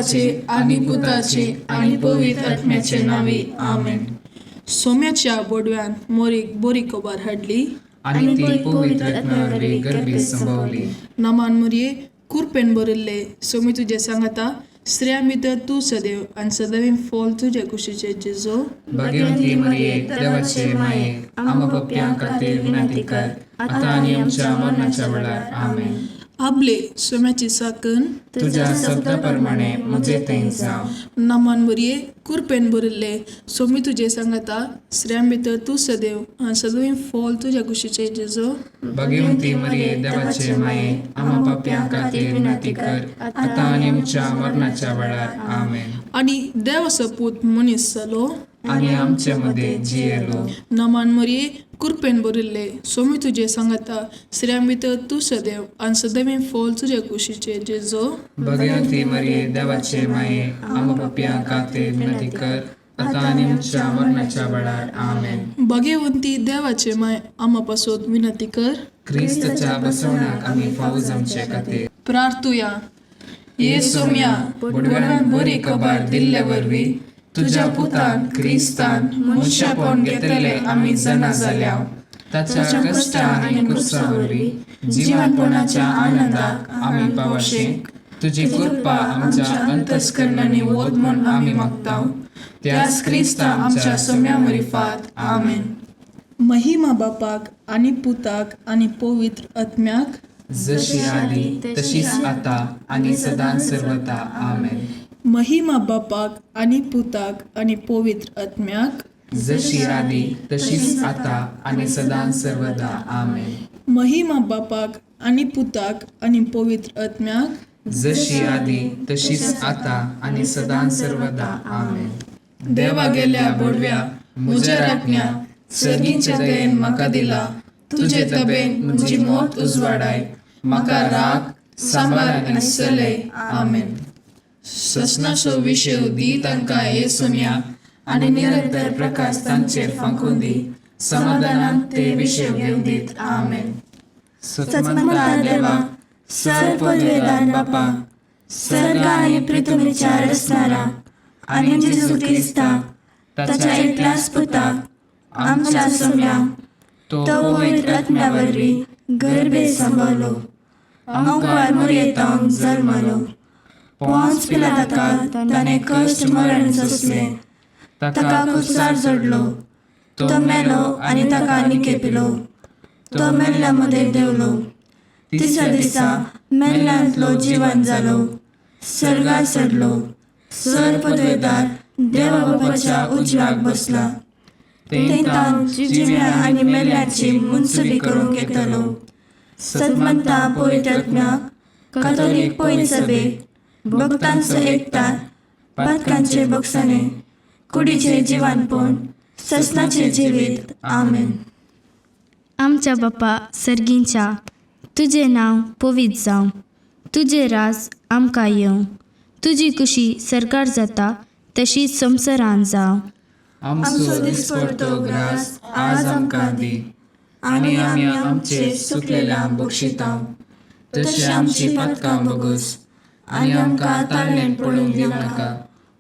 बापाचे आनी पुताचे आनी पवित्र आत्म्याचे नांवी, आमेन. सोम्याच्या बोडव्यान मोरीक बरी खबर हाडली आनी ती पवित्र आत्म्या वरवीं गर्भीत संभवली. नमान मुरये, कुरपेन भरिल्ले, सोमी तुजें सांगाता, स्त्रियां भितर तूं सदैव आनी सदैव फॉल तुजे कुशीचे जेजो. भाग्यवंती मरिये, देवाचे माये, आम्हा पापयां खातीर विनंती कर, आतां आनी आमच्या मरणाच्या वेळार. आमेन. आबले सोम्याची साकन तुज्या शब्दा प्रमाणे म्हजे थंय जावं. नमान मुरये, कुरपेन भरिल्ले, सोमी तुजें सांगाता, स्त्रियां भितर तूं सदैव आनी सदैव फॉल तुज्या कुशीचे जेजो. भाग्यवंती मरिये, देवाचे माये, आम्हा पापयां खातीर विनंती कर, आतां आनी आमच्या मरणाच्या वेळार. आमेन. आनी देवाचो पूत मनीस जालो आनी आमचे मदें जियेलो. नमान मरिये, कुरपेन भरिल्ले, सोमी तुजें सांगाता, स्त्रियां भितर तूं सदैव आनी सदैव फॉल तुज्या कुशीचे जेजो. भाग्यवंती मरिये, देवाचे माये, आम्हा पापयां खातीर विनंती कर, आतां आनी आमच्या मरणाच्या वेळार. आमेन. भाग्यवंती देवाचे माय, आमा पासत विनंती कर क्रिस्ताच्या बसवण्याक आमी फावो जावचे खातीर. प्रार्थुया. ये सोम्या, बोडव्यान बरी खबर दिल्ले वरवीं तुज्या पुतान क्रिस्तान मनशापण घेतले आमी जाणा जाल्या. ताच्या कश्टा आनी कुर्सा वरवीं जिवनपणाच्या आनंदाक आमी पावशे. तुजी कृपा आमच्या अंतस्करणांनी वत म्हूण आमी मागता, त्याच क्रिस्ता आमच्या सोम्या मरिफात. आमेन. महिमा बापाक आनी पुताक आनी पवित्र आत्म्याक, जशी आदी तशीच आता आनी सदां सर्वता. आमेन. महिमा बापाक आनी पुताक आनी पवित्र आत्म्याक, जशी आदी तशीच आता आनी सदां सर्वदा. आमेन. महिमा बापाक आनी पुताक आनी पवित्र आत्म्याक, जशी आदी तशीच आता आनी सदां सर्वदा. आमेन. देवा गेल्या बोडव्या, म्हज्या राखण्या, सर्गीच्या दयेन म्हाका दिला तुजे तबेन म्हजी मोत उजवाडाय, म्हाका राग सांबार आनी चलय. आमेन. ससनाचो विशय दी तांकां हे सोम्या, आनी निरंतर प्रकाश तांचेर फांकून दी, समाधानान ते विशय घेवन दीत. आमेन. सत्मंता देवा, सर पदवेदार बापा, सर्ग आनी पृथ्वीच्या रचणारा आनी जेजू क्रिस्ता ताच्या एकल्याच पुता आमच्या सोम्या, तो पवित्र आत्म्या वरवीं गर्भे सांबाळलो, अंकुर मुरयेतावन जल्मलो, पोंच पिलाताका ताणें कश्ट मरण सोंसलें, ताका कुसार जोडलो, तो मेलो आनी ताका निकेपिलो, तो मेल्ल्या मदें देंवलो, तिसऱ्या दिसा मेल्ल्यांतलो जिवन जालो, सर्गार चडलो, सर पदवेदार देवा बापाच्या उजव्याक बसला, थंय जिव्या आनी मेल्ल्याची मुनसुबी करूंक येतलो. सतमंता पवित्र आत्म्याक, कातोलीक पवित्र सभेक, भक्तांचो एकतार, पातकांचे बक्षाणे, कुडीचे जिवानपण, ससनाचे जिवीत. आमेन. आमच्या बापा सर्गींच्या, तुजें नांव पवित्र जावं, तुजें राज आमकां येवं, तुजी कुशी सरकार जाता तशी संवसारान जावं. आमचो दिसपडतो ग्रास आज आमकां दी, आनी आमी आमचे सुकलेल्या बक्षिता तशें आमची पातकां बगस, आनी आमकां ताळणेन पडूंक दिवं नाका,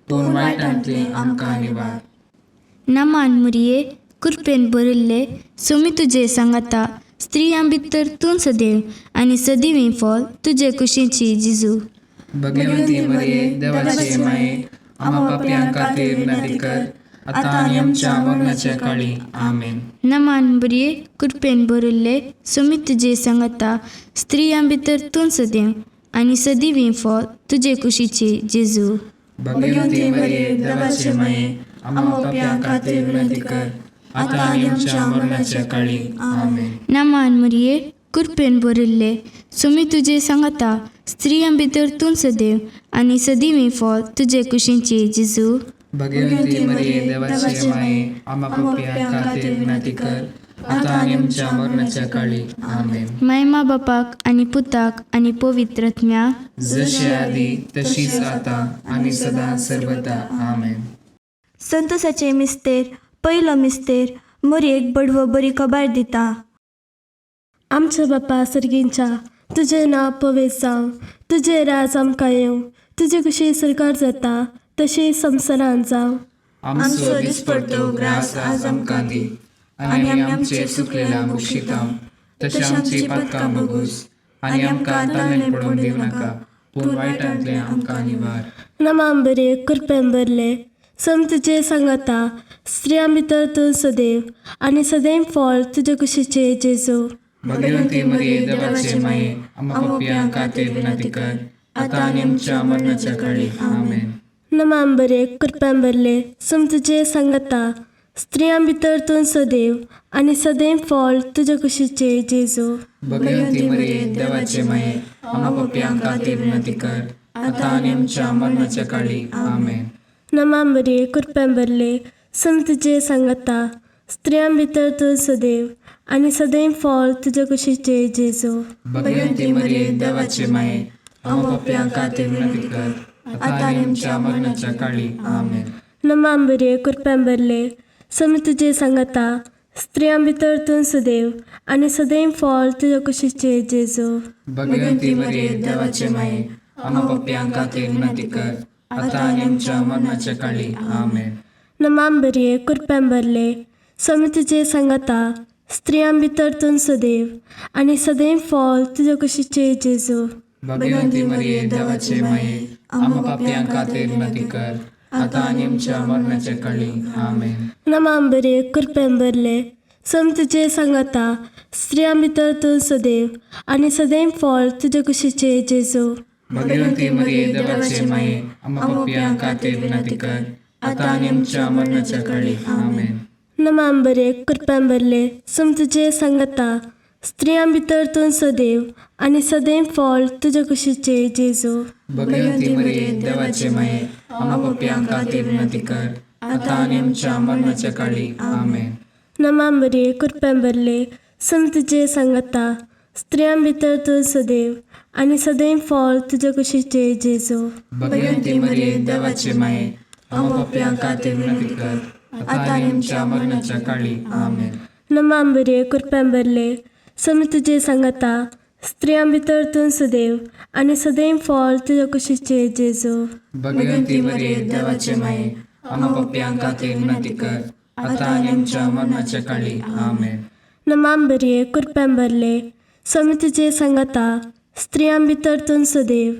पूण वायटांतली आमकां निवार. नमान मुरये, कुरपेन भरिल्ले, सोमी तुजे सांगाता, स्त्रियां भितर तूं सदैव आनी सदैव फॉल तुजे कुशीची जिजू. भगवंती मरिये, देवाचे माये, आम्हा पापयां खातीर विनंती कर, आतां आनी आमच्या मरणाच्या काळी. आमेन. नमान बुरये, कुरपेन भरिल्ले, सोमी तुजे सांगाता, स्त्रियां भितर तूं सदैव आनी सदैव फॉल तुजे कुशीची जेजू. भगवंती मरिये, देवाचे माये, आम्हा पापयां खातीर विनंती कर, आतां आनी आमच्या मरणाच्या काळी. आमेन. नमान मुरये, कुरपेन भरिल्ले, सोमी तुजे सांगाता, स्त्रियां भितर तूं सदैव आनी सदैव फॉल तुजे कुशीची जेजू. भगवंती मरिये, देवाचे माये, आम्हा पापयां खातीर विनंती कर, आतां आनी आमच्या मरणाच्या काळी. आमेन. मायमा बापाक आनी पुताक आनी पवित्र आत्म्याक, जशी आदी तशीच आतां आनी सदां सर्वदा. आमेन. संतोषाचे मिस्तेर, पयलो मिस्तेर, मोरयेक बडवो बरी खबर दिता. आमच्या बापा सर्गींच्या, तुजें नांव पवित्र जावं, तुजें राज आमकां येवं, तुजे कशी सरकार जाता तशें संवसारांत जावं. आमचो दिसपडतो ग्रास आज आमकां दी आनी आमी आमचे चुकलेल्या बक्षितांव तशें आमची पातकां बगूस आनी आमकां ताणें पडोवन दिवं नाका पूण वायटांतलें आमकां निवार. नमाम बरे कृपेन भरले सम तुजे सांगाता स्त्रियां भितर तूं सदैव आनी सदैव फळ तुजे कुशीचे जेजू. भगवंती मरिये देवाचे माये आम्हा पापयां खातीर विनंती कर आतां आनी आमच्या मरणाच्या काळी. आमेन. नमाम बरे कृपेन भरले सम तुजे सांगाता स्त्रियां भितर तूं सदैव आनी सदैव फळ तुजे कुशीचे जेजू. भगवंती मरिये देवाचे माये आम्हा पापयां खातीर विनंती कर आतां आनी आमच्या मरणाच्या काळी. आमेन. नमाम बरे कृपेन भरले सम तुजे सांगाता स्त्रियां भितर तूं सदैव आनी सदैव फळ तुजे कुशीचे जेजू. भगवंती मरिये देवाचे माये आम्हा पापयां खातीर विनंती कर आतां आनी आमच्या मरणाच्या काळी. आमेन. नमाम बरे कृपेन भरले सम तुजे सांगाता स्त्रियां भितर तूं सदैव आनी सदैव फळ तुजे कुशीचे जेजू. भगवंती मरिये देवाचे माये आम्हा पापयां खातीर विनंती कर आतां आनी आमच्या मरणाच्या काळी. आमेन. नमाम बरे कृपेन भरले सम तुजे सांगाता स्त्रियां भितर तूं सदैव आनी सदैव फळ तुजे कुशीचे जेजू. भगवंती मरिये देवाचे माये आम्हा पापयां खातीर विनंती कर आतां आनी आमच्या मरणाच्या काळी. आमेन. नमाम बरे कृपेन भरले सम तुजे सांगाता स्त्रियां भितर तूं सदैव आनी सदैव फळ तुजे कुशीचे जेजू. भगवंती मरिये देवाचे माये आम्हा पापयां खातीर विनंती कर आतां आनी आमच्या मरणाच्या काळी. आमेन. नमाम बरे कृपेन भरले सम तुजे सांगाता स्त्रियां भितर तूं सदैव आनी सदैव फळ तुजे कुशीचे जेजू. भगवंती मरिये देवाचे माये आम्हा पापयां खातीर विनंती कर आतां आनी आमच्या मरणाच्या काळी. आमेन. नमाम बरे कृपेन भरले सम तुजे सांगाता स्त्रियां भितर तूं सदैव आनी सदैव फळ तुजे कुशीचे जेजू. भगवंती मरिये देवाचे माये आम्हा पापयां खातीर विनंती कर आतां आनी आमच्या मरणाच्या काळी. आमेन. नमाम बरे कृपेन भरले सम तुजे सांगाता स्त्रियां भितर तूं सदैव आनी सदैव फळ तुजे कुशीचे जेजू. भगवंती मरिये देवाचे माये आम्हा पापयां खातीर विनंती कर आतां आनी आमच्या मरणाच्या काळी. आमेन. नमाम बरे कृपेन भरले सम तुजे सांगाता स्त्रियां भितर तूं सदैव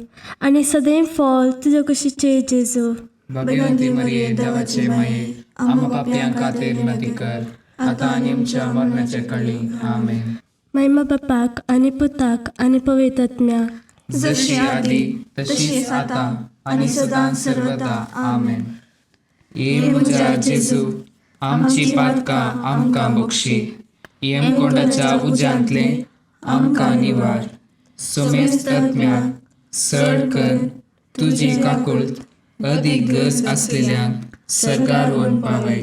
आनी सदैव फळ तुजे कुशीचे जेजू. भगवंती मरिये देवाचे माये आम्हा पापयां खातीर विनंती कर आतां आनी आमच्या मरणाच्या काळी. आमेन. महिमा बापाक आनी पुताक आनी पवित्र आत्म्याक, जशी आदी तशीच आतां आनी सदां सर्वदा. आमेन. ये म्हज्या जेजू आमची पातकां आमकां बक्षी यमकोंडाच्या उज्यांतलें आमकां निवार सोमेस्त आत्म्याक सड कर तुजी काकुळट अदीक गरज आसलेल्यांक सर्गार व्हरून पावय.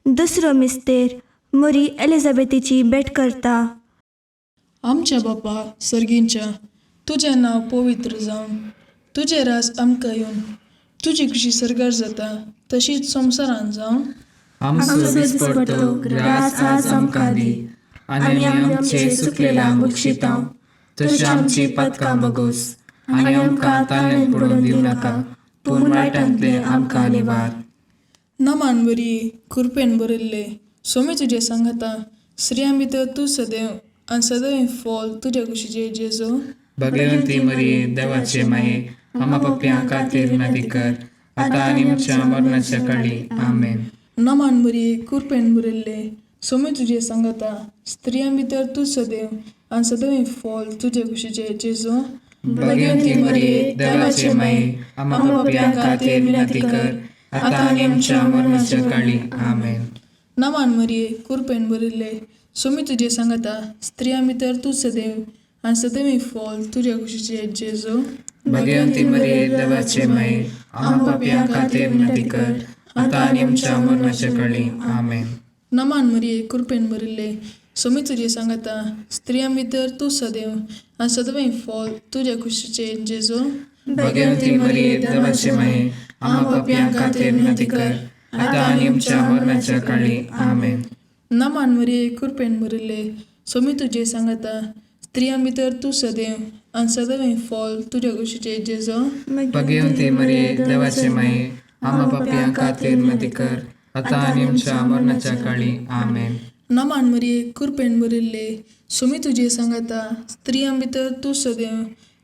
दुसरो मिस्तेर मोरी एलिझाबेथीची भेट करता. आमच्या बापा सर्गींच्या तुजें नांव पवित्र जावं, तुजें राज आमकां येवन, तुजी खुशी सर्गार जाता तशीच संवसारांत जावं. आमचो दिसपडतो ग्रास आज आमकां दी आनी आमी आमचे चुकलेल्यांक बक्षितांव तशें आमची पातकां बगोस आनी आमकां ताणें पडोवन दिवं नाका पूण वायटांतलें आमकां निवार. नमान बरी कृपेन भरिल्ले सोमी तुजें सांगाता स्त्रियां भितर तूं सदैव आनी सदैव फळ तुज्या कुशीचे जेजू. भगवंती मरिये देवाचे माये आम्हा पापयां खातीर विनंती कर आतां आनी आमच्या मरणाच्या काळी. आमेन. नमान बरी कृपेन भरिल्ले सोमी तुजें सांगाता स्त्रियां भितर तूं सदैव आनी सदैव फळ तुजे कुशीचे जेजू. भगवंती मरिये देवाचे माये आम्हा पापयां खातीर विनंती कर आतां आनी आमच्या मरणाच्या काळी. आमेन. नमान मरिये कृपेन भरिल्ले सोमी तुजें सांगाता स्त्रियां भितर तूं सदैव आनी सदैव फळ तुज्या कुशीचे जेजू. भगवंती मरिये देवाचे माये आम्हा पापयां खातीर विनंती कर आतां आनी आमच्या मरणाच्या काळी. आमेन. नमान मरिये कृपेन भरिल्ले सोमी तुजें सांगाता स्त्रियां भितर तूं सदैव आनी सदैव फळ तुज्या कुशीचे जेजू. भगवंती मरिये देवाचे माये आम्हा पापयां खातीर विनंती कर आतां आनी आमच्या मरणाच्या काळी. आमेन. नमान मरिये कृपेन भरिल्ले सोमी तुजें सांगाता स्त्रियां भितर तूं सदैव आनी सदैव फॉल तुज्या कुशीचे जेजो. भगवती मरिये, देवाचे माये, आम्हा पापयां खातीर विनंती कर, आतां आनी आमच्या मरणाच्या काळी. आमेन. नमान मरिये, कृपेन भरिल्ले, सुमी तुजे सांगाता, स्त्रियां भितर तूं सदैव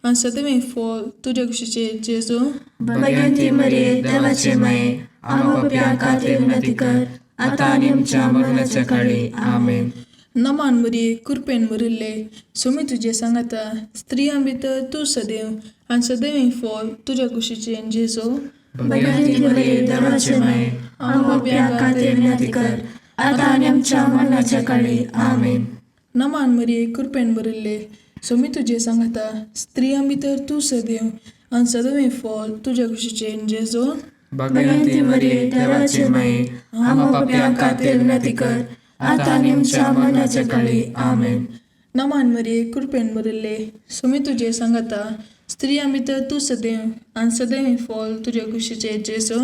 आनी सदैव फॉल तुज्या कुशीचे जेजो. भगवती मरिये, देवाचे माये, आम्हा पापयां खातीर विनंती कर, आतां आनी आमच्या मरणाच्या काळी. आमेन. नमान मरिये, कृपेन भरिल्ले, सुमी तुजे सांगाता, स्त्रियां भितर तूं सदैव आनी सदैव फॉल तुज्या कुशीचे जेजो. भगवती मरिये, देवाचे माये, आम्हा पापयां खातीर विनंती कर, आतां आनी आमच्या मरणाच्या काळी. आमेन. नमान मरिये, कृपेन भरिल्ले, सुमी तुजे सांगाता, स्त्रियां भितर तूं सदैव आनी सदैव फॉल तुज्या कुशीचे जेजो. भगवती मरिये, देवाचे माये, आम्हा पापयां खातीर विनंती कर, आतां आनी आमच्या मरणाच्या काळी. आमेन. नमान मरिये, कृपेन भरिल्ले, सुमी तुजे सांगाता, स्त्रियां भितर तूं सदैव आनी सदैव फॉल तुज्या कुशीचे जेजो.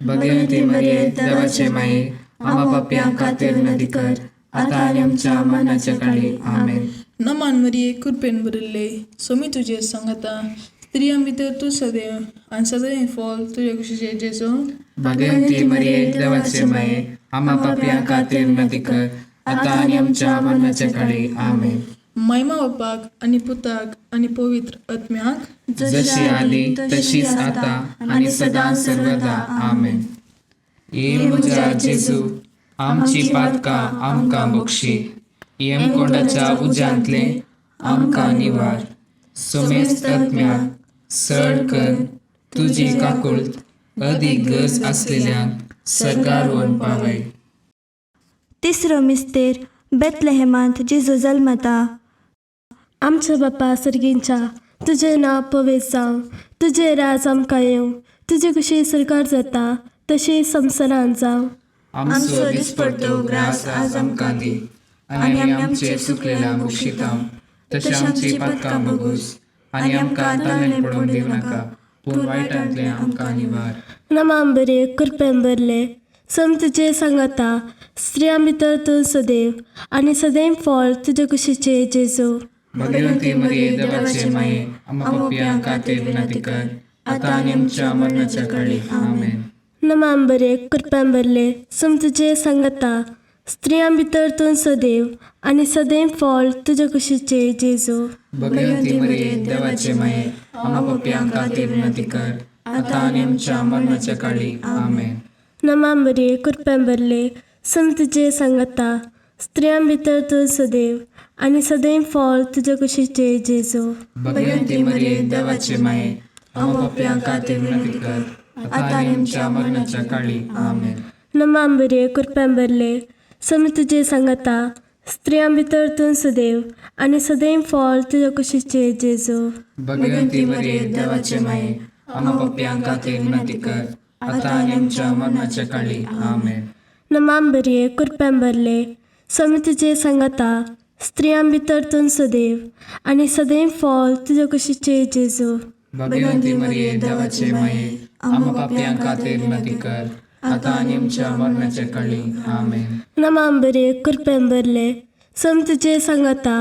भगवती मरिये, देवाचे माये, आम्हा पापयां खातीर विनंती कर, आतां आनी आमच्या मरणाच्या काळी. आमेन. नमान मरिये, कृपेन भरिल्ले, सुमी तुजे सांगाता, स्त्रियां भितर तूं सदैव आनी सदैव फॉल तुज्या कुशीचे जेजो. भगवती मरिये, देवाचे माये, आम्हा पापयां खातीर विनंती कर, आतां आनी आमच्या मरणाच्या काळी. आमेन. महिमा बापाक आनी पुताक आनी पवित्र आत्म्याक, जशी आदी तशीच आता आनी सदां सर्वदा. आमेन. ये म्हज्या जेजू, आमची पातकां आमकां बक्षी, यमकोंडाच्या उज्यांतले आमकां निवार, सोमेस्त आत्म्याक सड कर तुजी काकुळट अदीक गरज आसलेल्यांक सर्गार व्हरून पावय. तिसरो मिस्तेर बेतलेहेमांत जेजू जल्मता. आमच्या बापा सर्गींच्या, तुजें नांव पवित्र जावं, तुजें राज आमकां येवं, तुजी कुशी सरकार जाता तशी संवसारांत जावं. आमचो दिसपडतो ग्रास आज आमकां दी, आनी आमी आमचे चुकलेल्या बक्षिता तशें आमची पातकां बगूस, आनी आमकां ताणें पडोवंक दिवं नाका, पूण वायटांतलें आमकां निवार. नमाम बरे, कृपेन भरले, सम तुजे सांगाता, स्त्रियां भितर तूं सदैव आनी सदैव फळ तुजे कुशीचे जेजू. भगवती मरिये, देवाचे माये, आम्हा पापयां खातीर विनंती कर, आतां आनी आमच्या मरणाच्या काळी. आमेन. नमाम बरे, कृपेन भरले, सम तुजे सांगाता, स्त्रियां भितर तूं सदैव आनी सदैव फळ तुजे कुशीचे जेजू. भगवती मरिये, देवाचे माये, आम्हा पापयां खातीर विनंती कर, आतां आनी आमच्या मरणाच्या काळी. आमेन. नमाम बरे, कृपेन भरले, सम तुजे सांगाता, स्त्रियां भितर तूं सदैव आनी सदैव फळ तुजे कुशीचे जेजू. भगवती मरिये, देवाचे माये, आम्हा पापयां खातीर विनंती कर, आतां आनी आमच्या मरणाच्या काळी. आमेन. नमाम बरे, कृपेन भरले, सम तुजे सांगाता, स्त्रियां भितर तूं सदैव आनी सदैव फळ तुजे कुशीचे जेजू. भगवती मरिये, देवाचे माये, आम्हा पापयां खातीर विनंती कर, आतां आनी आमच्या मरणाच्या काळी. आमेन. नमाम बरे, कृपेन भरले, सम तुजे सांगाता, स्त्रियां भितर तूं सदैव आनी सदैव फळ तुजे कुशीचे जेजू. भगवती मरिये, देवाचे माये, आम्हा पापयां खातीर विनंती कर, आतां आनी आमच्या मरणाच्या काळी. आमेन. नमाम बरे, कृपेन भरले, सम तुजे सांगाता,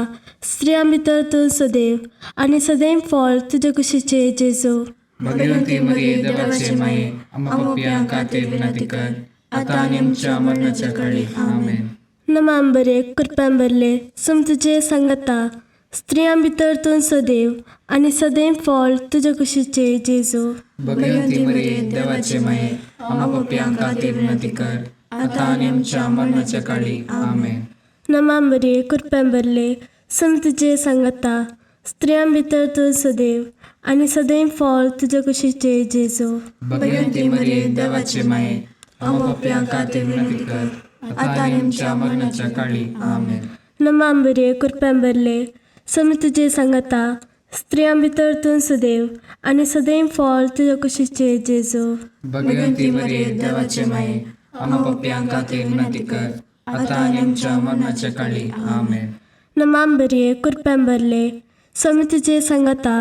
स्त्रियां भितर तूं सदैव आनी सदैव फळ तुजे कुशीचे जेजू. भगवती मरिये, देवाचे माये, आम्हा पापयां खातीर विनंती कर, आतां आनी आमच्या मरणाच्या काळी. आमेन. नमाम बरे, कृपेन भरले, सम तुजे सांगाता, स्त्रियां भितर तूं सदैव आनी सदैव फळ तुजे कुशीचे जेजू. भगवती मरिये, देवाचे माये, आम्हा पापयां खातीर विनंती कर, आतां आनी आमच्या मरणाच्या काळी. आमेन. नमाम बरे, कृपेन भरले, सम तुजे सांगाता, स्त्रियां भितर तूं सदैव आनी सदैव फळ तुजे कुशीचे जेजू. भगवती मरिये, देवाचे माये, आम्हा पापयां खातीर विनंती कर, आतां आनी आमच्या मरणाच्या काळी. आमेन. नमाम बरे, कृपेन भरले, सम तुजे सांगाता, स्त्रियां भितर तूं सदैव आनी सदैव फळ तुजे कुशीचे जेजू. भगवती मरिये, देवाचे माये, आम्हा पापयां खातीर विनंती कर, आतां आनी आमच्या मरणाच्या काळी. आमेन. नमाम बरे, कृपेन भरले, सम तुजे सांगाता,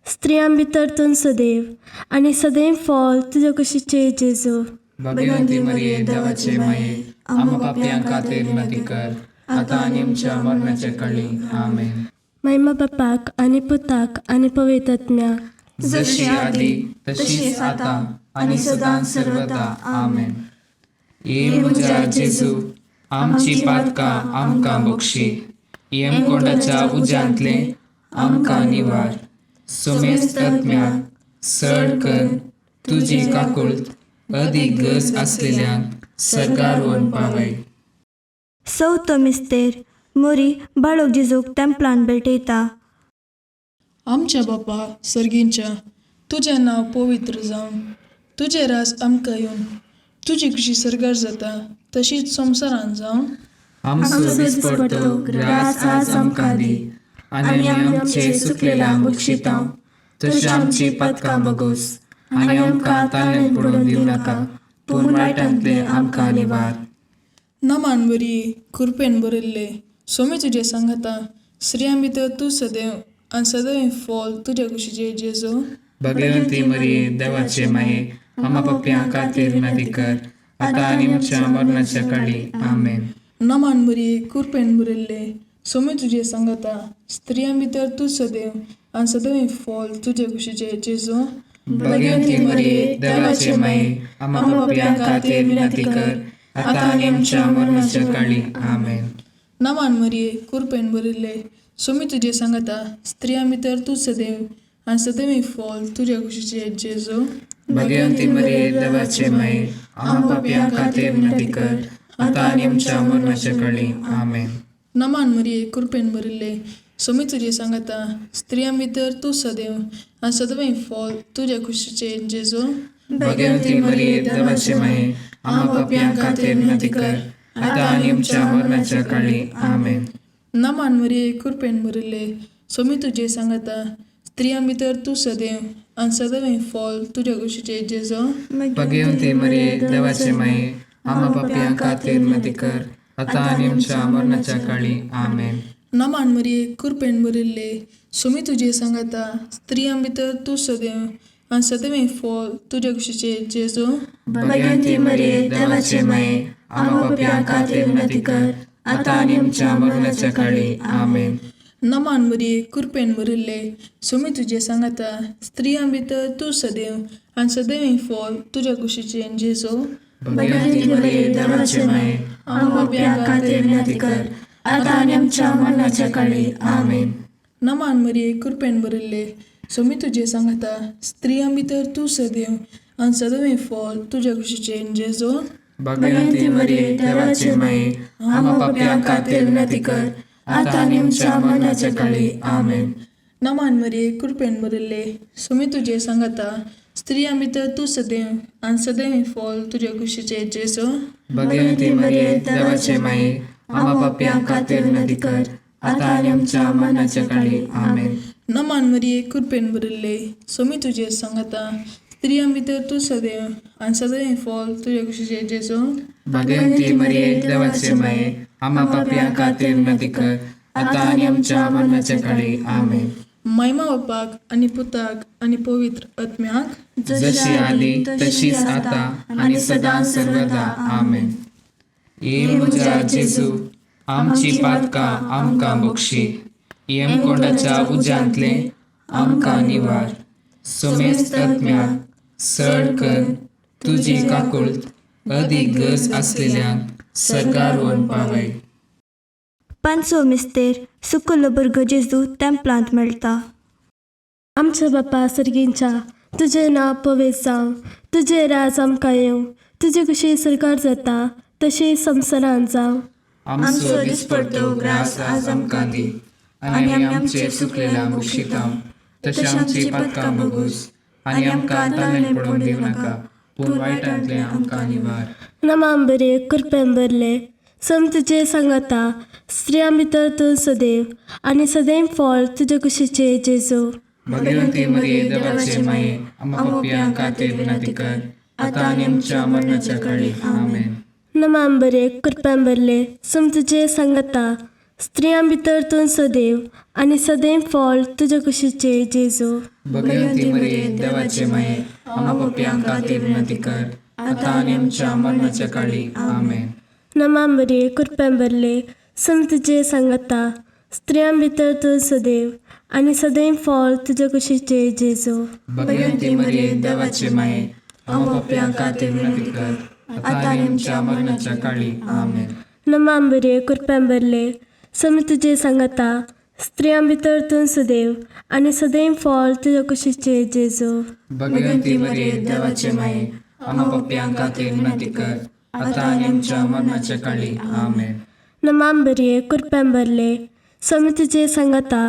स्त्रियां भितर तूं सदैव आनी सदैव फळ तुजे कुशीचे जेजू. भगवती मरिये, देवाचे माये, आम्हा पापयां खातीर विनंती कर, आतां आनी आमच्या मरणाच्या काळी. आमेन. महिमा बापाक आनी पुताक आनी पवित्र आत्म्याक. जशी आदी तशीच आता आनी सदां सर्वदा. आमेन. ये म्हज्या जेजू, आमची पातकां आमकां बक्षी, यमकोंडाच्या उज्यांतले आमकां निवार, सुमेस्त आत्म्याक सड कर तुजी काकुळट अदीक गरज आसलेल्यांक सरकार व्हरून पावय. चवथो मिस्तेर मोरी बाळक जेजूक तेंपलान भेटयता. आमच्या बापा सर्गींच्या, तुजें नांव पवित्र जावं, तुजें राज आमकां येवन, तुजी खुशी सर्गार जाता तशीच संवसारान जावं. आमचो दिसपडतो ग्रास आज आमकां दी आनी आमी आमचे चुकलेल्यांक बक्षिता तशी आमची पातकां बगोस आनी आमकां ताळ्यांत पडून दिवं नाका, पूण वायटांतले आमकां निवार. नमान बरी कृपेन भरिल्ले, सोमी तुजें सांगाता, स्त्रियां भितर तूं सदैव आनी सदैव फॉल तुज्या कुशीचे जेजू. भगवंती मरिये, देवाचे माये, आमा पप्प्यां खातीर विनंती कर, आतां आनी आमच्या मरणाच्या काळी. आमेन. नमान बरी कृपेन भरिल्ले, सोमी तुजें सांगाता, स्त्रियां भितर तूं सदैव आनी सदैव फॉल तुज्या कुशीचे जेजू. भगवंती मरिये, देवाचे माये, आमा पप्प्यां खातीर विनंती कर, आतां आनी आमच्या मरणाच्या काळी. आमेन. नमान मरिये कृपेन भरिल्ले, सोमी तुजें सांगाता, स्त्रियां भितर तूं सदैव आनी सदैव फॉल तुज्या कुशीचे जेजू. भगवंती मरिये, देवाचे माये, आमा पापयां खातीर विनंती कर, आतां आनी आमच्या मरणाच्या काळी. आमेन. नमान मरिये कृपेन भरिल्ले, सोमी तुजें सांगाता, स्त्रियां भितर तूं सदैव आनी सदैव फॉल तुज्या कुशीचे जेजू. भगवंती मरिये, देवाचे माये, आमा पापयां खातीर विनंती कर, आतां आनी आमच्या मरणाच्या काळी. आमेन. नमान मरिये कृपेन भरिल्ले, सोमी तुजें सांगाता, स्त्रियां भितर तूं सदैव आनी सदैव फॉल तुज्या कुशीचे जेजू. भगवंती मरिये, देवाचे माये, आमा पापयां खातीर विनंती कर, आतां आनी आमच्या मरणाच्या काळी. आमेन. नमान मरिये कृपेन भरिल्ले, सोमी तुजें सांगाता, स्त्रियां भितर तूं सदैव आनी सदैव फॉल तुज्या कुशीचे जेजू. भगवंती मरिये, देवाचे माये, आमा पापयां खातीर विनंती कर, आतां आनी आमच्या मरणाच्या काळी. आमेन. नमान मरिये कृपेन भरिल्ले, सोमी तुजें सांगाता, स्त्रियां भितर तूं सदैव आनी सदैव फॉल तुज्या कुशीचे जेजू. भगवंती मरिये, देवाचे माये, आमा पापयां खातीर विनंती कर, आतां आनी आमच्या मरणाच्या काळी. आमेन. नमान मरिये कृपेन भरिल्ले, सोमी तुजें सांगाता, स्त्रियां भितर तूं सदैव आनी सदैव फॉल तुज्या कुशीचे जेजू. भगवंती मरिये, देवाचे माये, आमा पापयां खातीर विनंती कर, आतां आनी आमच्या मरणाच्या काळी. आमेन. नमान मरिये कृपेन भरिल्ले, सोमी तुजें सांगाता, स्त्रियां भितर तूं सदैव आनी सदैव फॉल तुज्या कुशीचे जेजू. भगवंती मरिये, देवाचे माये, आमा पापयां खातीर विनंती कर, आतां आनी आमच्या मरणाच्या काळी. आमेन. नमान मरिये कृपेन भरिल्ले, सोमी तुजें सांगाता, स्त्रियां भितर तूं सदैव आनी सदैव फॉल तुज्या कुशीचे जेजू. भगवंती मरिये, देवाचे माये, आमा पापयां खातीर विनंती कर, आतां आनी आमच्या मरणाच्या काळी. आमेन. महिमा बापाक आनी पुताक आनी पवित्र आत्म्याक, जशी आदी तशीच आता आनी सदां सर्वदा. आमेन. ये म्हज्या जेजू, आमची पातकां आमकां बक्षी, यमकोंडाच्या उज्यांतले आमकां निवार, सुमेस्त आत्म्याक सड कर तुजी काकुळट अदीक गरज आसलेल्यांक सर्गार व्हरून पावय. पांचवो मिस्तेर सुकुल्लो भुरगो जेजू तेंपलांत मेळटा. आमच्या बापा सर्गींच्या, तुजें नांव पवित्र जावं, तुजें राज आमकां येवं, तुजी कशी सरकार जाता तशी संवसारांत जावं. आमचो दिसपडतो ग्रास आज आमकां दी आनी आमी आमचे चुकलेल्या बक्षिता तशें आमची पातकां बगूस आनी आमकां ताणें पडून दिवं नाका, पूण वायटांतलें आमकां निवार. नमाम बरे कृपेन भरले, सम तुजे सांगाता, स्त्रियां भितर तूं सदैव आनी सदैव फळ तुजे कुशीचे जेजू. भगवंती मरिये, देवाचे माये, आम्हा पापयां खातीर विनंती कर, आतां आनी आमच्या मरणाच्या काळी. आमेन. नमाम बरे कृपेन भरले, सम तुजे सांगाता, स्त्रियां भितर तूं सदैव आनी सदैव फळ तुजे कुशीचे जेजू. भगवंती मरिये, देवाचे माये, आम्हा पापयां खातीर विनंती कर, आतां आनी आमच्या मरणाच्या काळी. आमेन. नमाम बरे कृपेन भरले, सम तुजे सांगाता, स्त्रियां भितर तूं सदैव आनी सदैव फळ तुजे कुशीचे जेजू. भगवंती मरिये, देवाचे माये, आम्हा पापयां खातीर विनंती कर, आता आनी आमच्या मरणाच्या काळी. आमेन. नमा मरिये, कृपेन भरले, स्वामी तुजे सांगाता, स्त्रियां भितर तूं सदैव आनी सदैव फळ तुजे कुशीचे जेजू. भगवंती मरिये, देवाचे माये, आम्हा पापयां खातीर विनंती कर, आता आनी आमच्या मरणाच्या काळी. आमेन. नमा मरिये, कृपेन भरले, स्वामी तुजे सांगाता,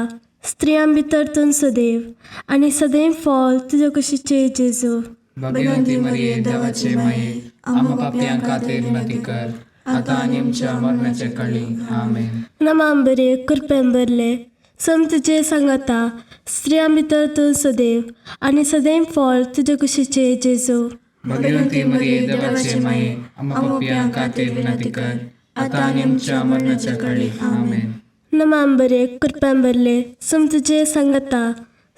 स्त्रियां भितर तूं सदैव आनी सदैव फळ तुजे कुशीचे जेजू. भगवंती मरिये, देवाचे माये, आम्हा पापयां खातीर विनंती कर, आता आनी आमच्या मरणाच्या काळी. आमेन. नमा मरिये, कृपेन भरले, स्वामी तुजे सांगाता, स्त्रियां भितर तूं सदैव आनी सदैव फळ तुजे कुशीचे जेजू. भगवंती मरिये, देवाचे माये, आम्हा पापयां खातीर विनंती कर, आता आनी आमच्या मरणाच्या काळी. आमेन. नमा मरिये, कृपेन भरले, स्वामी तुजे सांगाता,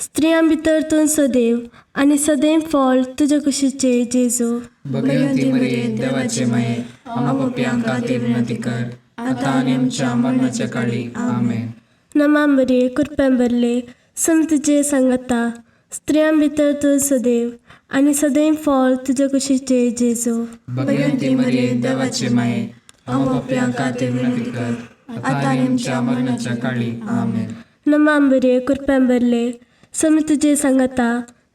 स्त्रियां भितर तूं सदैव आनी सदैव फळ तुजे कुशीचे जेजू. भगवंती मरिये, देवाचे माये, आम्हा पापयां खातीर विनंती कर, आता आनी आमच्या मरणाच्या काळी. आमेन. नमा मरिये, कृपेन भरले, स्वामी तुजे सांगाता, स्त्रियां भितर तूं सदैव आनी सदैव फळ तुजे कुशीचे जेजू. भगवंती मरिये, देवाचे माये, आम्हा पापयां खातीर विनंती कर, आता आनी आमच्या मरणाच्या काळी. आमेन. नमा मरिये, कृपेन भरले, स्वामी तुजे सांगाता,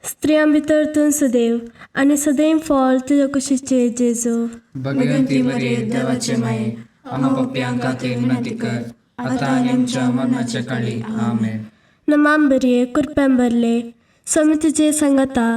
स्त्रियां भितर तूं सदैव आनी सदैव फळ तुजे कुशीचे जेजू. भगवंती मरिये, देवाचे माये, आम्हा पापयां खातीर विनंती कर, आता आनी आमच्या मरणाच्या काळी. आमेन. नमा मरिये, कृपेन भरले, स्वामी तुजे सांगाता,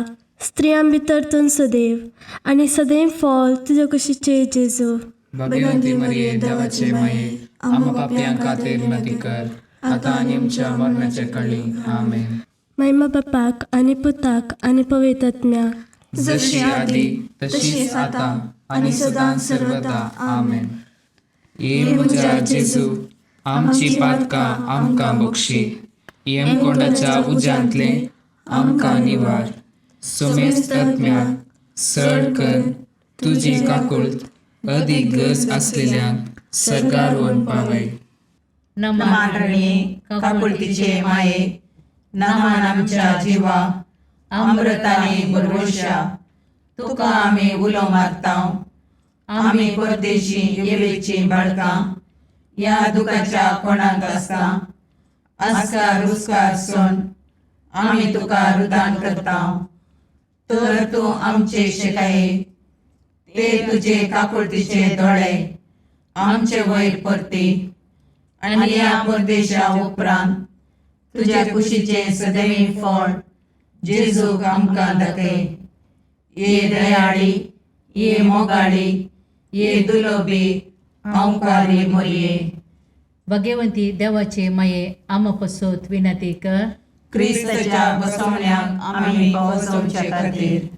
स्त्रियां भितर तूं सदैव आनी सदैव फळ तुजे कुशीचे जेजू. भगवंती मरिये, देवाचे माये, आम्हा पापयां खातीर विनंती कर, आता आनी आमच्या मरणाच्या काळी. आमेन. महिमा बापाक आनी पुताक आनी पवित्र आत्म्याक, जशी आदी तशीच आता आनी सदां सर्वदा. आमेन. ये म्हज्या जेजू, आमची पातकां आमकां बक्षी, येमकोंडाच्या उज्यांतले आमकां निवार, सोमेस्त आत्म्याक सड कर तुजी काकुळत अदीक गरज आसलेल्यांक सर्गार व्हरून पावय. नमान रणये, काकुळतीचे माये, नमान आमच्या जिवा, अमृताने बरवशा, तुका आमी उलो मारता, आमी परदेशी येवेची बाळकां ह्या दुखाच्या कोणाक आसता आस्कार रुस्कार सोन आमी तुका रुदान करता, तर तूं आमचे शेकाये ते तुजे काकुळतीचे दोळे आमचे वयर परती आनी ह्या परदेशा उपरांत तुज्या कुशीचें सदैव फळ जेजूक आमकां दाखय. ये दयाळी, ये मोगाळी, ये दुलोबी हांवकारी मोरये. भगवंती देवाचे माये, आम्हा पसत विनंती कर. क्रिस्ताच्या बसवण्याक आमी पावसवचे खातीर.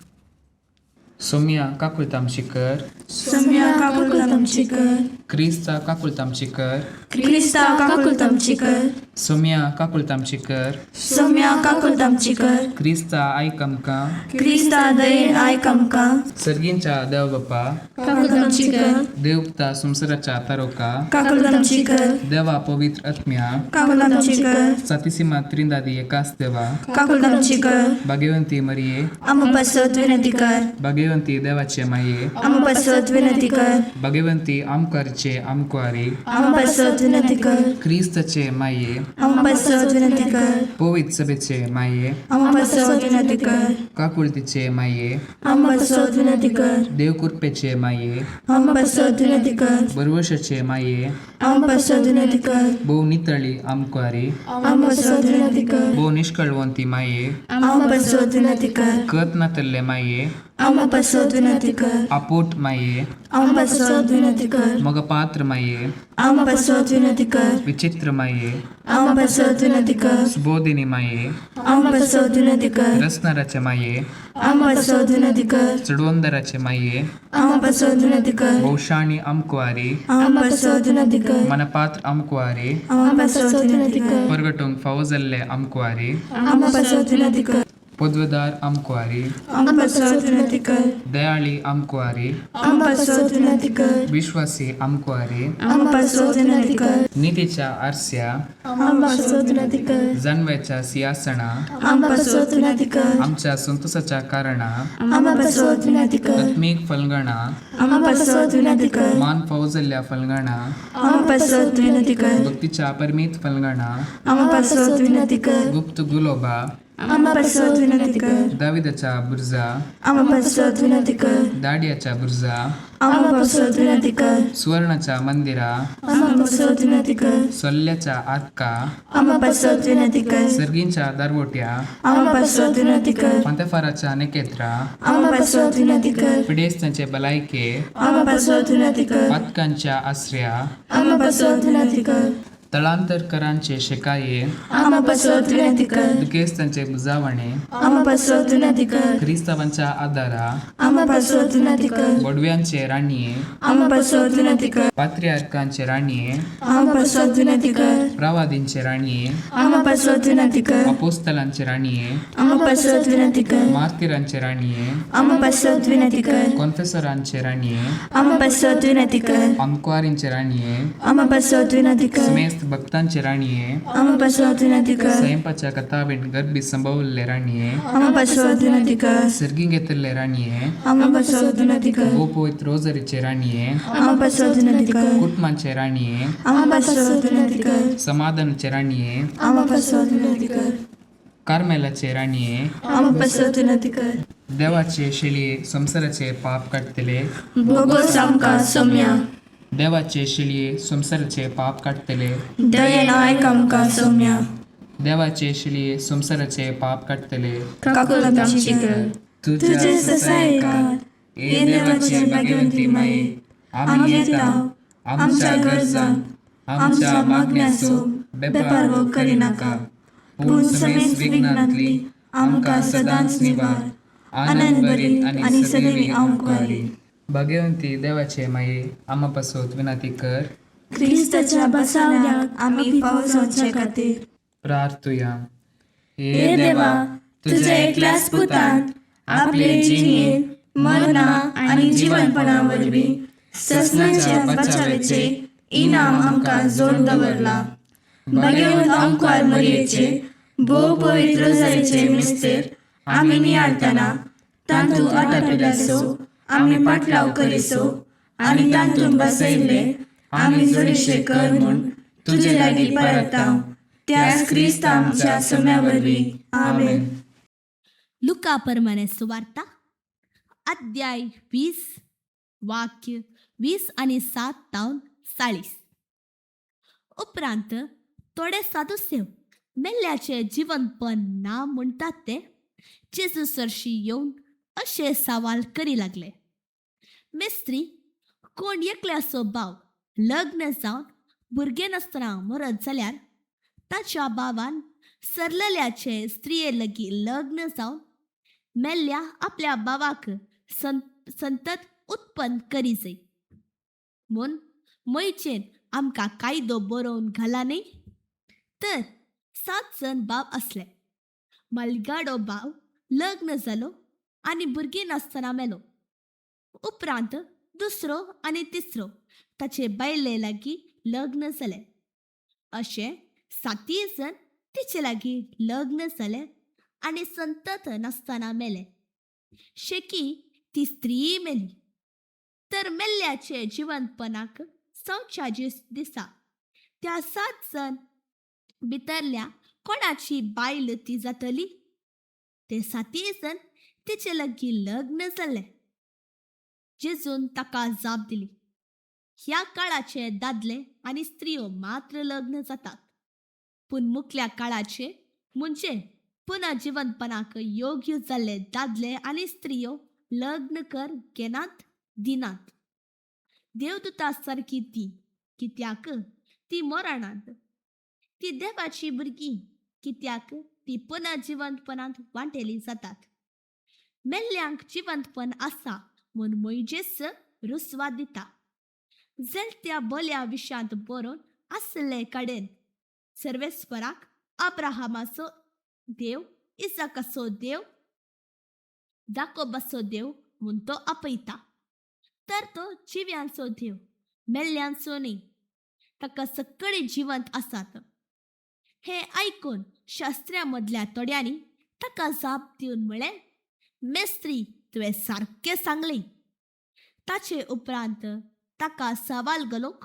सोम्या काकुळतामशी कर. सोम्या काकुळतामची कर. क्रिस्ता काकुळतामशी कर. क्रिस्ता काकुळतामची कर. सोम्या काकुळतामशी कर. सोम्या काकुळतामची कर. क्रिस्ता आयक आमकां. क्रिस्ता दयेन आयक आमकां. सर्गींच्या देव बापा, काकुळतामची कर. देवता संवसाराच्या तारोका, काकुळतामची कर. देवा पवित्र आत्म्या, काकुळतामची कर. सातीसीमा त्रिंदादी एकाच देवा, काकुळतामची कर. भाग्यवंती मरिये, आम्हा पासत विनंती कर. भाग्यवंती देवाचे माये, आम्हा पासत विनंती कर. भाग्यवंती आमकारचे आमकुवारी, आम्हा पासत विनंती कर. क्रिस्ताचे माये, आम्हा पासत विनंती कर. पवित्र सभेचे माये, आम्हा पासत विनंती कर. काकुळतीचे माये, आम्हा पासत विनंती कर. देवकृपेचे माये, आम्हा पासत विनंती कर. बरवशाचे माये, आम्हा पासत विनंती कर. भोव नितळी आमकुवारी, आम्हा पासत विनंती कर. भोव निष्कळवंती माये, आम्हा पासत विनंती कर. कत नातल्ले माये, आम्हा पासत विनंती कर. आपोट माये, आम्हा पासत विनंती कर. मगपात्र माये, आम्हा पासत विनंती कर. विचित्र माये, आम्हा पासत विनंती कर. सुबोधिनी माये, आम्हा पासत विनंती कर. रसनाराचे माये, आम्हा पासत विनंती कर. चडवंदराचे माये, आम्हा पासत विनंती कर. भोवशाणी आमकुवारी, आम्हा पासत विनंती कर. मनपात्र आमकुवारी, आम्हा पासत विनंती कर. परगटूंक फावो जाल्ले आमकुवारी, आम्हा पासत विनंती कर. पदवेदार आमकुवारी, आमकां पासत विनंती कर. दयाळी आमकुवारी, आमकां पासत विनंती कर. विश्वासी आमकुवारी, आमकां पासत विनंती कर. नितीच्या आरस्या, आमकां पासत विनंती कर. जानव्याच्या सिंहासना, आमकां पासत विनंती कर. आमच्या संतोषाच्या कारणा, आमकां पासत विनंती कर. आत्मीक फलगणा, आमकां पासत विनंती कर. मान फौजल्ल्या फलगणा, आमकां पासत विनंती कर. भक्तीच्या परमीत फलगणा, आमकां पासत विनंती कर. गुप्त गुलोबा, आमकां पासत विनंती कर. दाविदाच्या बुर्जा, आमकां पासत विनंती कर. दाडियाच्या बुर्जा, आमकां पासत विनंती कर. सुवर्णाच्या मंदिरा, आमकां पासत विनंती कर. सोल्ल्याच्या आतका, आमकां पासत विनंती कर. सर्गींच्या दारवोट्या, आमकां पासत विनंती कर. फांतेफाराच्या नेकेत्रा, आमकां पासत विनंती कर. पिडेस्तांचे भलायके, आमकां पासत विनंती कर. पातकांच्या आसऱ्या, आमकां पासत विनंती कर. तळांतरकरांचे शेकाये, आमकां पासत विनंती कर. दुखेस्तांचे बुजावणे, आमकां पासत विनंती कर. क्रिस्तावांच्या आदारा, आमकां पासत विनंती कर. बोडव्यांचे राणये, आमकां पासत विनंती कर. पात्रियार्कांचे राणये, आमकां पासत विनंती कर. प्रवादींचे राणये, आमकां पासत विनंती कर. अपोस्तलांचे राणये, आमकां पासत विनंती कर. मार्तिरांचे राणये, आमकां पासत विनंती कर. कॉन्फेसरांचे राणये, आमकां पासत विनंती कर. आमकुवारींचे राणये, आमकां पासत विनंती कर. समेस्त भक्तांचे राणये, आमकां पासत विनंती कर. स्वयंपाच्या कथावीण गर्भी संभवल्ले राणये, आमकां पासत विनंती कर. सर्गी घेतिल्ले राणये, आमकां पासत विनंती कर. गोपवित रोजरीचे राणये, आमकां पासत विनंती कर. कुटुंबाचे राणये, आमकां पासत विनंती कर. समाधानाचे राणये, आमकां पासत विनंती कर. कार्मेलाचे राणये, आमकां पासत विनंती कर. देवाचे शेळये संवसाराचे पाप काडटले, बोगोस आमकां सोम्या. देवाचे शेळये संवसाराचे पाप काडटले, दयेन आयक आमकां सोम्या. देवाचे शेळये संवसाराचे पाप काडटले, काकुळट आमची कर. तुझ्या ससायकात हे देवाचे भाग्यवंती माये, आमी येता आमच्या गरजांक आमच्या मागण्याचो बेपारवो करिनाका, पूण समेस्त विघ्नांतली आमकां सदांच निवार, आनंद भरीत आनी सदैवी आमकुवारी. भाग्यवंती देवाचे माये, आमा पासत विनंती कर. क्रिस्ताच्या बसावण्याक आमी फावो जावचे खातीर प्रार्थुया. हे देवा, तुझ्या एकल्याच पुतान आपले जिणेन मरणा आनी जिवनपणा वरवीं ससनाच्या बचावेचे इनाम आमकां जोड दवरला. भाग्यवंत आमकार मरयेचे भोव पवित्र जायचे मिस्तेर आमी नियाळतना तांतू आटापिल्याचो आमी पाटलाव करिसो आनी तांतून बसयल्ले आमी जोडीशे कर म्हूण तुजे लागीं परताव, त्याच क्रिस्त आमच्या सोम्या वरवीं. आमेन. लुका परमाने सुवार्ता अध्याय 20 वाक्य 20 आनी 7 तावन 40. उपरांत थोडे सादुसेव मेल्ल्याचे जिवनपण ना म्हणटात ते जेजू सरशी येवन अशे सवाल करी लागले. मिस्त्री, कोण एकल्याचो भाव लग्न जावन भुरगें नासतना मरत जाल्यार ताच्या भावान सरलेल्याचे स्त्रिये लागीं लग्न जावन मेल्ल्या आपल्या भावाक संतत उत्पन्न करी जाय म्हूण मोयचेन आमकां कायदो बरोवन घाला न्ही. तर 7 जण भाव आसले. मालगाडो भाव लग्न जालो आनी भुरगीं नासतना मेलो. उपरांत दुसरो आनी तिसरो ताचे बायले लागीं लग्न जाले. अशें 7 जण तिचे लागीं लग्न जाले आनी संतत नासतना मेले. शेकी ती स्त्री मेली. तर मेल्ल्याचे जिवनपणाक संवच्या दिसा त्या 7 जण भितरल्या कोणाची बायल ती जातली? ते 7 जण तिचे लागीं लग्न जाले. जेजून ताका जाप दिली, ह्या काळाचे दादले आनी स्त्रियो मात्र लग्न जातात, पूण मुखल्या काळाचे म्हणजे पुनः जिवनपणाक योग्य जाल्ले दादले आनी स्त्रियो लग्न कर घेनात दिनात. देवदूता सारकी ती, कित्याक ती मरणात. ती देवाची भुरगीं, कित्याक ती पुनः जिवंतपणांत वांटेली जातात. मेल्ल्यांक जिवंतपण आसा म्हूण मोयजेस रुसवा दिता. जलत्या बल्या विशांत बरोवन आसले कडेन सर्वेस्पराक अब्राहमाचो देव, इसाकाचो देव जाकोबाचो देव म्हूण तो आपयता. तर तो जिव्यांचो देव, मेल्ल्यांचो न्ही. ताका सगळे जिवंत आसात. हें आयकून शास्त्र्या मदल्या थोड्यांनी ताका जाप दिवन म्हळें, मेस्त्री, तुवें सारकें सांगलें. ताचे उपरांत ताका सवाल घालूंक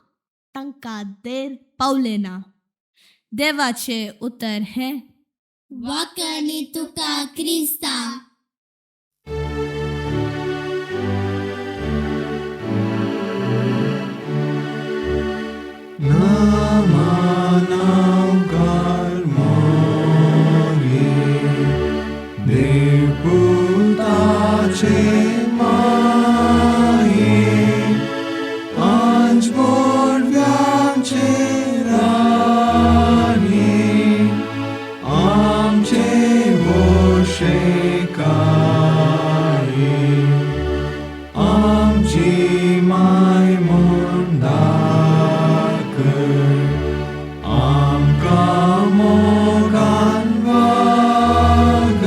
तांकां देर पावलें ना. देवाचें उतर हें. वाकणी तुका क्रिस्ता. नामानांकार मोरे देवपुताचे माये आंज बोडव्यांचे राणी आमचे वोशे काये आमची माय म्हूण दाखय आमकां मोगान वागय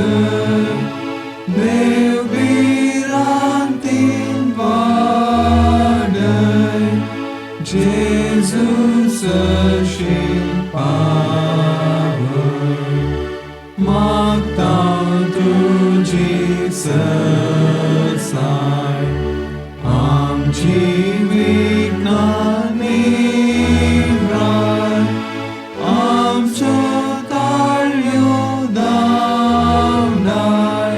देव भिरांतीन वाडय जेजू सरशीं पावय मागता तुजी सरसाय आमची विघ्नां निवराय आमच्यो ताळयो धांवडाय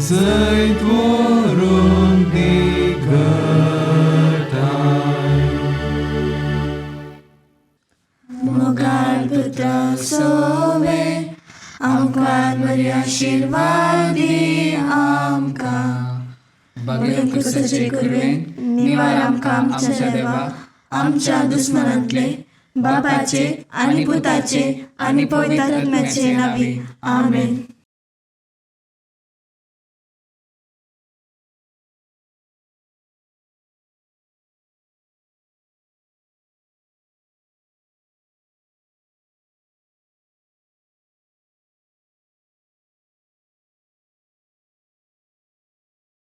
जैत व्हरूंक दी घटाय. मोगाळ पुता सोवे आमकां बरी आशिर्वादी आमकां. बगेर क्रिस्ताचे कुरवेन निवार आमकां आमच्या देवा आमच्या दुस्मनांतले बापाचे आनी पुताचे आनी पवित्र आत्म्याचे नांवी. आमेन.